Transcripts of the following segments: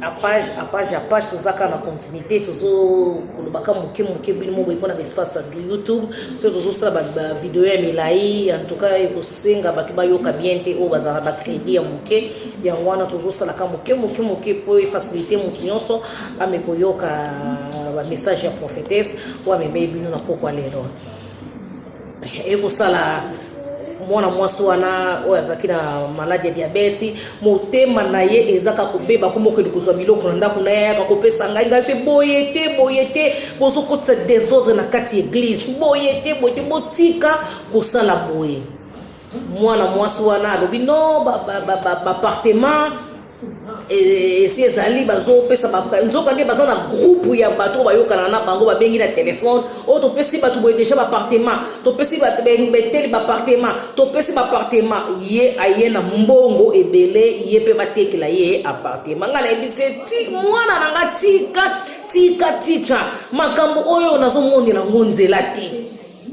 A page a page a page, toza kaka na continuité, tozokolobaka moke moke bino mo boye mpona baespace ya YouTube. Soki tozosala bavideo ya milai, en tout cas ekosenga bato bayoka bien te, oyo bazala na bacrédit ya moke. Yango wana tozosalaka moke moke moke mpo efacilité moto nyonso ame koyoka bamessage ya prophétesse oyo amemei bino na pokwa lelo. Ekosala mwana mwasi wana oyo azalaki na maladi ya diabete, motema na ye ezaka kobeba, komokende kozwa biloko na ndako na ye, ayaka kopesa ngai. Ngai se boye te, boye te, bozokotisa désordre na kati ya église, boye te, boye te, botika kosala boye. Mwana mwasi wana alobi no, baappartement esi ezali, bazopesa. Nzoka nde baza na groupe ya bato oyo bayokana na bango, babengi na telefone: oyo topesi bato boye déjà baappartement, topesi bato beteli baappartement, topesi baappartement. Ye aye na mbongo ebele, ye mpe batekela ye appartement. Ngai nayebisi ti mwana na nga: tika, tika, tika makambo oyo, nazomonela yango nzela te.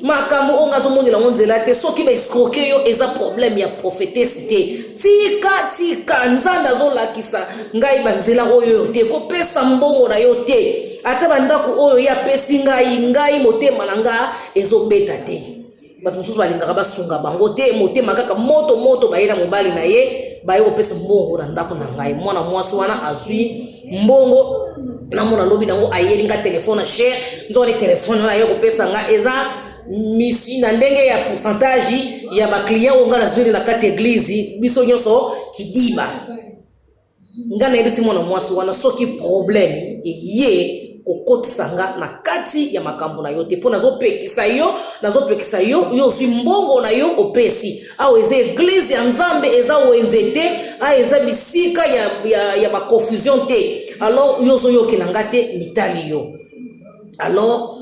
Makambo oyo ngazomonela yango nzela te. Soki baescroquer yo, eza problème ya prophétesse te. Tika, tika. Nzambe azolakisa ngai banzela oyo te, kopesa mbongo na yo te. Ata bandako oyo ye apesi ngai, ngai motema na nga ezobeta te. Bato mosusu balingaka basunga bango te, motema kaka moto moto. Baye na mobali na ye, baye kopesa mbongo na ndako na ngai. Mwana mwasi wana azwi mbongo, namona lobi nango ayeli nga telefone na cher. Nzokani telefone wana aye kopesa nga eza misi na ndenge ya pourcentage ya baclient oyo nga nazweli na kati ya église, biso nyonso kidiba. Nga nayebisi mwana mwasi wana: soki problème eye, kokotisa nga na kati ya makambo na yo te, mpo nazopekisa yo, nazopekisa yo. Yo ozwi mbongo na yo, opesi. Awa eza église ya Nzambe, eza wenze te, awa eza bisika ya baconfusion te. Alors yo ozoyokela nga te, mitali yo. Alors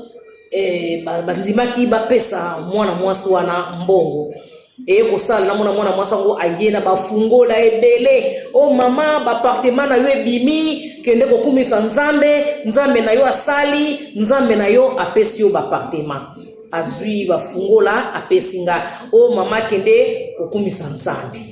bandimaki bapesa mwana mwasi wana mbongo. Eye kosala, namona mwana mwasi yango aye na bafungola ebele: o mama, baappartement na yo ebimi, kende kokumisa Nzambe, Nzambe na yo asali, Nzambe na yo apesi yo baappartement. Azwi bafungola, apesi nga: o mama, kende kokumisa Nzambe.